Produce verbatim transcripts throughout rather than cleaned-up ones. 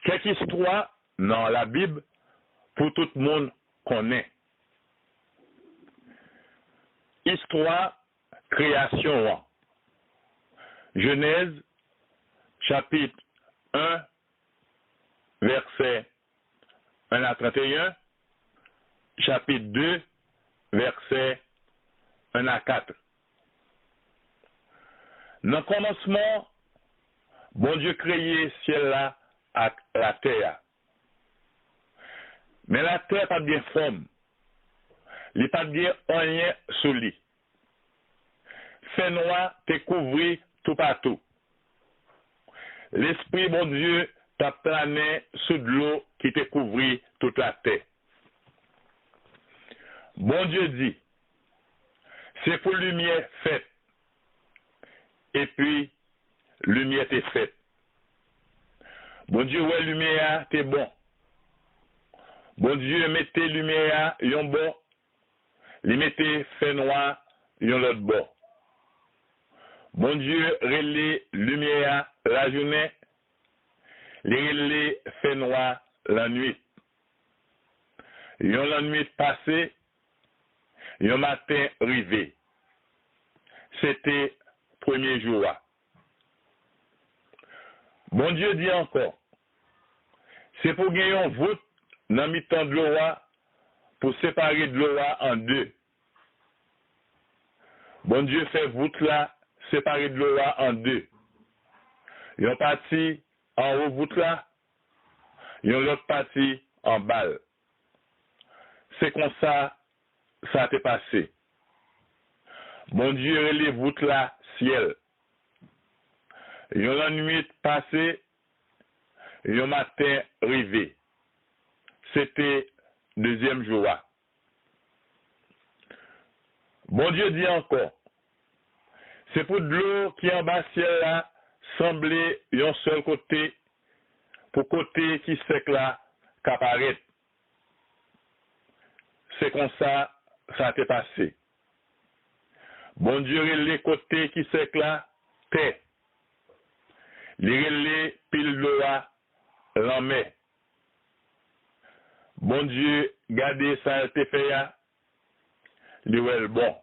Kèk istwa nan Labib pou tout moun konnen. Istwa kreyasyon an. Jenèz, chapit en, vèsè en a trannteyen, chapit de, vèsè en a kat. Nan kòmansman, Bondye kreye syèl la ak latè a. Men latè pa t gen fòm. Li pa t gen anyen sou li. Fènwa te kouvri toupatou. Lespri Bondye t ap planen sou dlo ki te kouvri tout latè. Bondye di, "Se pou limyè fèt." Epi, limyè te fèt. Bondye wè limyè a te bon. Bondye mete limyè a yon bò, li mete fènwa yon lòt bò. Bondye rele limyè a lajounen, li rele fènwa lannwit. Yon lannwit pase, yon maten rive. Se te premye jou a. Bondye di ankò, "Se pou gen yon vout nan mitan dlo a pou separe dlo a an de." Bondye fè vout la separe dlo a an de. Yon pati anwo vout la, yon lòt pati anba l. Se konsa sa te pase. Bondye rele vout la syèl. Yon lannwit pase, yon maten rive. Se te dezyèm jou a. Bondye di ankò, "Se pou dlo ki anba syèl la sanble yon sèl kote, pou kote ki sèk la ka parèt." Se konsa sa te pase. Bondye rele kote ki sèk la tè. Li rele pil dlo a lanmè. Bondye gade sa l te fè a, li wè l bon.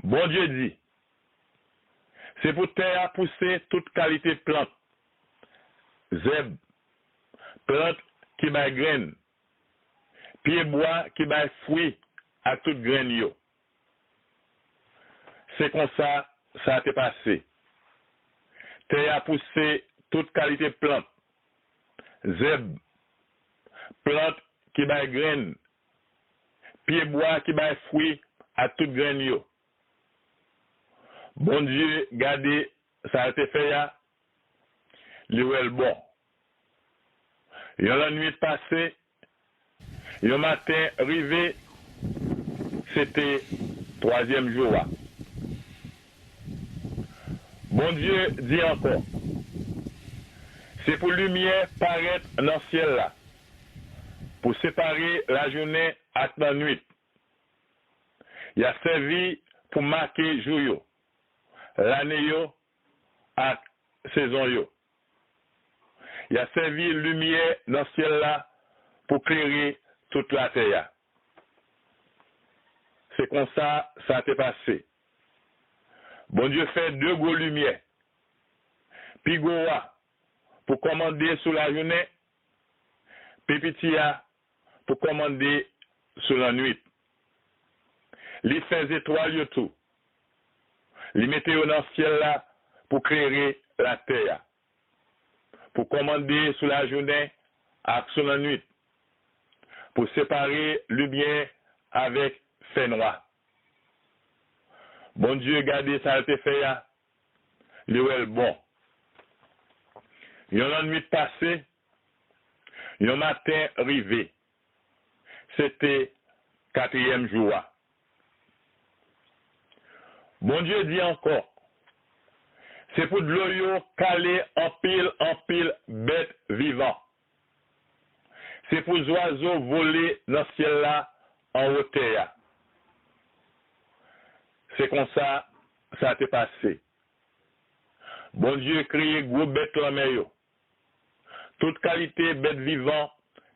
Bondye di, "Se pou tè a pouse tout kalite plant, zèb, plant ki bay grenn, pyebwa ki bay fwi ak tout grenn yo." Se konsa sa te pase. Tè a pouse tout kalite plant, zèb, plant ki bay grenn, pyebwa ki bay fwi ak tout grenn yo. Bondye gade sa l te fè a, li wè l bon. Yon lannwit pase, yon maten rive, se te twazyèm jou a. Bondye di ankò, "Se pou limyè parèt nan syèl la, pou separe lajounen ak lannwit. Y a sèvi pou make jou yo, lane yo ak sezon yo. Y a sèvi limyè nan syèl la pou klere tout latè a." Se konsa sa te pase. Bondye fè de gwo limyè, pi gwo a pou kòmande sou lajounen, pi piti a pou kòmande sou lannwit. Li fè zetwal yo tou. Li mete yo nan syèl la pou klere latè a, pou kòmande sou lajounen ak sou lannwit, pou separe limyè avèk fènwa. Bondye gade sa l te fè a, li wè l bon. Yon lannwit pase, yon maten rive. Se te katriyèm jou a. Bondye di ankò, "Se pou dlo yo kale anpil, anpil bèt vivan. Se pou zwazo vole nan syèl la anwo tè a." Se konsa sa te pase. Bondye kreye gwo bèt lanmè yo, tout kalite bèt vivan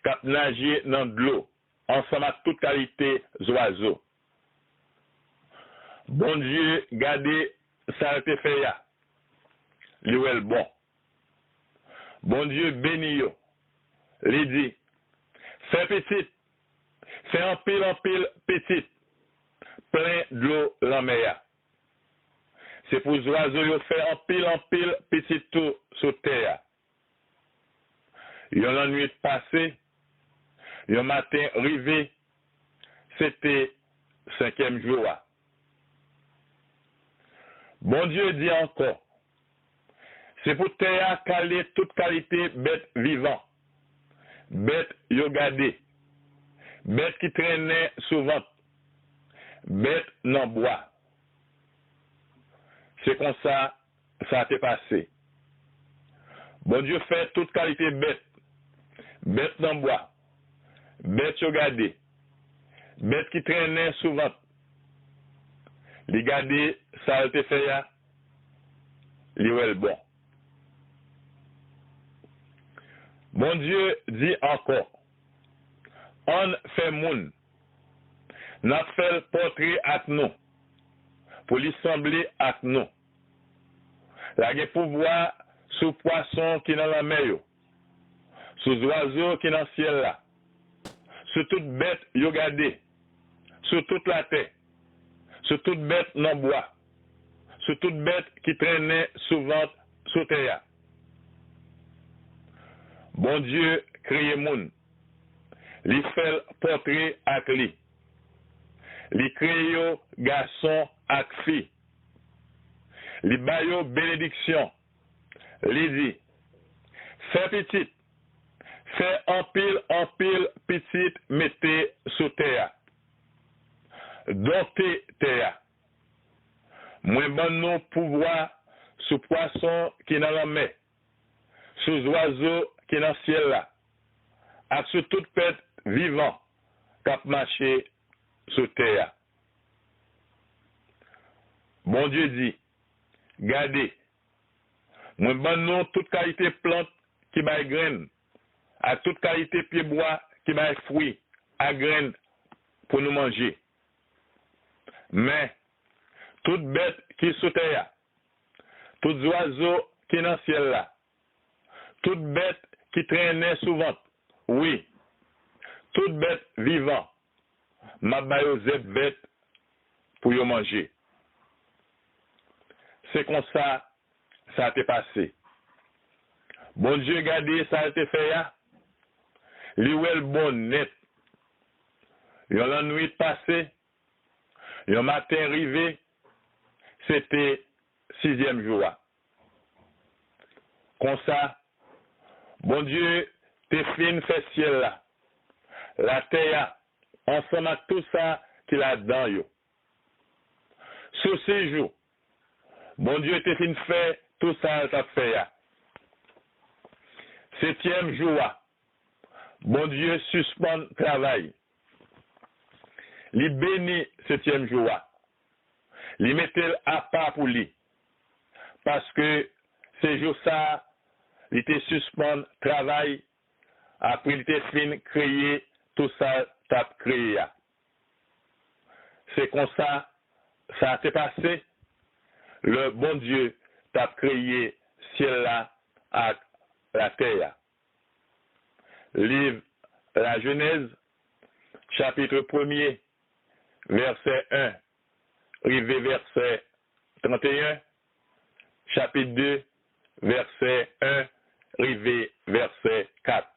k ap naje nan dlo, ansanm ak tout kalite zwazo. Bondye gade sa l te fè a, li wè l bon. Bondye beni yo, li di, fè pitit, fè anpil anpil pitit, plen dlo lanmè a. Se pou zwazo yo fè anpil anpil pitit tou sou tè a. Yon lannwit pase, yon maten rive, se te senkyèm jou a. Bondye di ankò, se pou tè a kale tout kalite bèt vivan, bèt yo gade, bèt ki trennen sou vant, bèt nan bwa. Se konsa sa te pase. Bondye fè tout kalite bèt, bèt nan bwa, bèt yo gade, bèt ki trennen sou vant. Li gade sa l te fè a, li wè l bon. Bondye di ankò, ann fè moun, n ap fè l pòtre ak nou, pou li sanble ak nou. L a gen pouvwa sou pwason ki nan lanmè yo, sou zwazo ki nan syèl la, sou tout bèt yo gade, sou tout latè, sou tout bèt nan bwa, sou tout bèt ki trennen sou vant sou tè a. Bondye kreye moun, li fè l pòtre ak li. Li kreye yo gason ak fi. Li ba yo benediksyon. Li di, fè pitit, fè anpil anpil pitit mete sou tè a. Donte tè a. Mwen ban nou pouvwa sou pwason ki nan lanmè, sou zwazo ki nan syèl la, ak sou tout bèt vivan k ap mache sou tè a. Bondye di, gade, mwen ban nou tout kalite plant ki bay grenn, ak tout kalite pyebwa ki bay fwi ak grenn pou nou manje. Men, tout bèt ki sou tè a, tout zwazo ki nan syèl la, tout bèt ki trennen sou vant, wi, tout bèt vivan, m ap ba yo zèb vèt pou yo manje. Se konsa sa te pase. Bondye gade sa l te fè a, li wè l bon nèt. Yon lannwit pase, yon maten rive, se te sizyèm jou a. Konsa, Bondye te fin fè syèl la, latè a, ansanm ak tou sa ki ladan yo. Sou sis jou, Bondye te fin fè tou sa l t ap fè a. Setyèm jou a, Bondye sispann travay. Li beni setyèm jou a. Li mete l apa pou li. Paske se jou sa a, li te sispann travay apre li te fin kreye tou sa l t ap kreye a. Se konsa sa te pase lè Bondye t ap kreye syèl la ak latè a. Liv Lajenèz, chapit premye, vèsè en rive vèsè tranteyen, chapit de, vèsè en rive vèsè kat.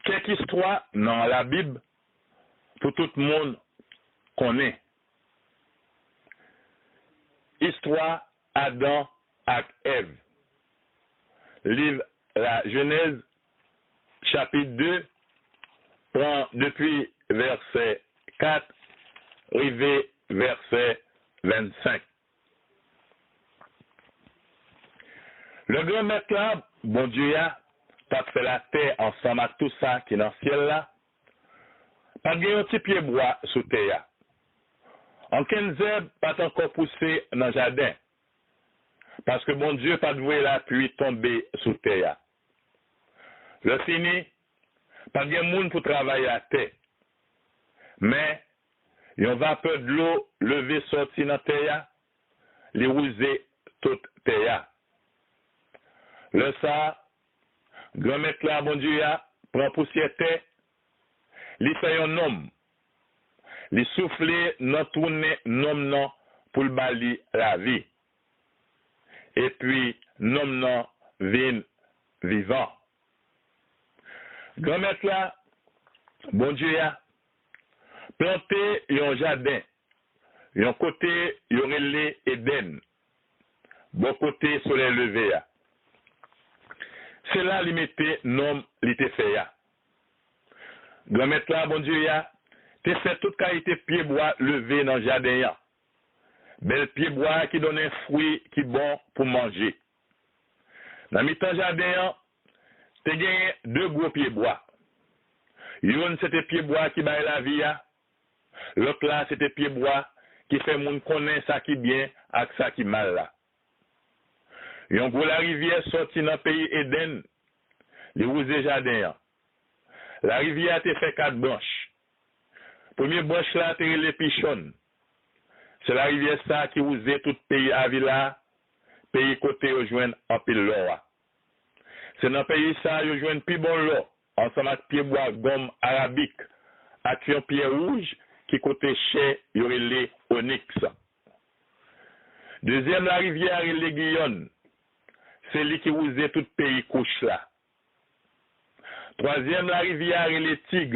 Kèk istwa nan Labib pou tout moun konnen. Istwa Adan ak Èv. Liv Lajenèz, chapit de, pran depi vèsè kat rive vèsè vennsenk. Lè Granmèt la, Bondye a, t ap fè latè ansanm ak tou sa ki nan syèl la, pa t gen yon ti pyebwa sou tè a. Ankenn zèb pa t ankò pouse nan jaden, paske Bondye pa t voye lapli tonbe sou tè a. Lè fini, pa t gen moun pou travay atè. Men, yon vapè dlo leve sòti nan tè a, li wouze tout tè a. Lè sa a, Granmèt la, Bondye a, pran pousyè tè, li fè yon nonm, li soufle nan twou nen nonm nan pou l ba li lavi. Epi nonm nan vin vivan. Granmèt la, Bondye a, plante yon jaden, yon kote yo rele Edenn, bò kote solèy leve a. Se la li mete nonm li te fè a. Granmèt la, Bondye a, te fè tout kalite pyebwa leve nan jaden an, bèl pyebwa ki donnen fwi ki bon pou manje. Nan mitan jaden an, te genyen de gwo pyebwa. Youn se te pyebwa ki bay lavi a, lòt la se te pyebwa ki fè moun konnen sa ki byen ak sa ki mal la. Yon gwo larivyè sòti nan peyi Edenn, li wouze jaden an. Larivyè a te fè kat branch. Premye branch la te rele Pichòn. Se larivyè sa a ki wouze tout peyi Avila a, peyi kote yo jwenn anpil lò a. Se nan peyi sa a yo jwenn pi bon lò, ansanm ak pyebwa gonm arabik, ak yon pyè wouj ki kote chè yo rele oniks. Dezyèm larivyè a rele Giyòn. Se li ki wouze tout peyi Kouch la. Twazyèm larivyè a rele Tig.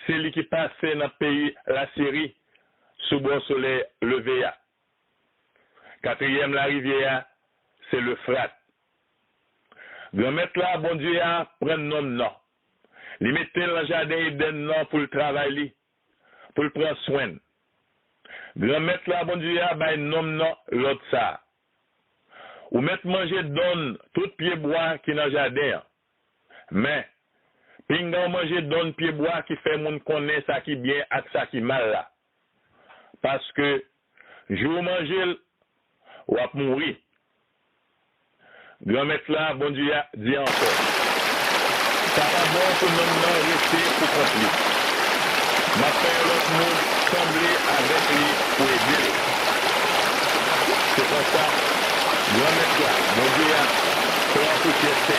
Se li ki pase nan peyi Lasiri, sou bò solèy leve a. Katriyèm larivyè a, se Lefrat. Granmèt la, Bondye a, pran nonm nan. Li mete l nan jaden Edenn nan pou l travay li, pou l pran swen l. Granmèt la, Bondye a, bay nonm nan lòd sa a: Ou mèt manje donn tout pyebwa ki nan jaden an. Men, pinga w manje donn pyebwa ki fè moun konnen sa ki byen ak sa ki mal la. Paske, jou w manje l, w ap mouri. Granmèt la, Bondye a, di ankò: Sa pa bon pou nonm nan rete pou kont li. M ap fè yon lòt moun sanble avèk li pou ede l. Se konsa, Granmèt la, Bondye a, pran pousyè tè.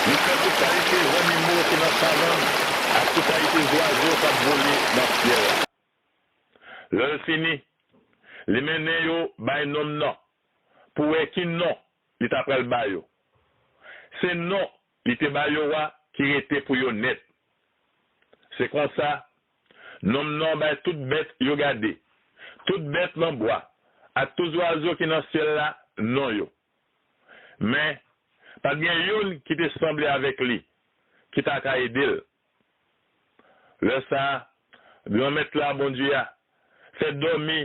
Li fè tout kalite zannimo ki nan savann ak tout kalite zwazo k ap vole nan syèl la. Lè l fini, li mennen yo bay nonm nan, pou wè ki non li ta pral ba yo. Se non li te ba yo a ki rete pou yo nèt. Se konsa, nonm nan bay tout bèt yo gade, tout bèt nan bwa, ak tout zwazo ki nan syèl la non yo. Men, pa t gen youn ki te sanble avèk li, ki ta ka ede l. Lè sa a, Granmèt la, Bondye a, fè dòmi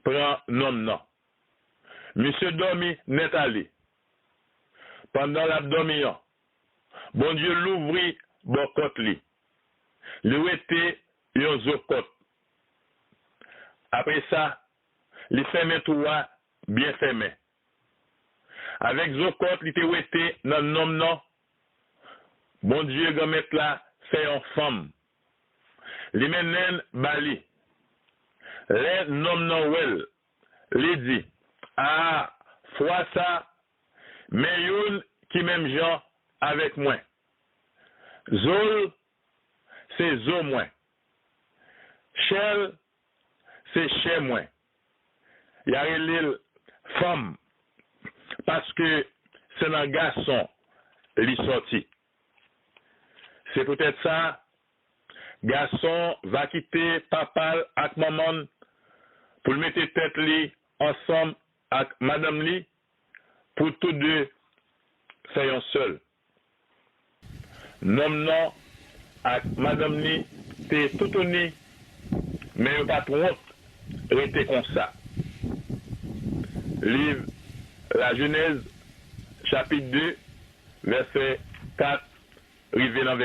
pran nonm nan. Misye dòmi nèt ale. Pandan l ap dòmi an, Bondye louvri bò kòt li. Li wete yon zo kòt. Apre sa, li fèmen twou a byen fèmen. Avèk zo kòt li te wete nan nonm nan, Bondye Granmèt la fè yon fanm. Li mennen l ba li. Lè nonm nan wè l, li di: A, fwa sa, men youn ki menm jan avèk mwen. Zo l se zo mwen. Chè l se chè mwen. Y a rele l fanm, paske se nan gason li sòti. Se poutèt sa, gason va kite papa l ak manman l pou l mete tèt li ansanm ak madanm li, pou toude fè yon sèl. Nonm nan ak madanm li te toutouni, men yo pa t wont rete konsa. Liv Lajenèz, chapit de, vèsè kat rive nan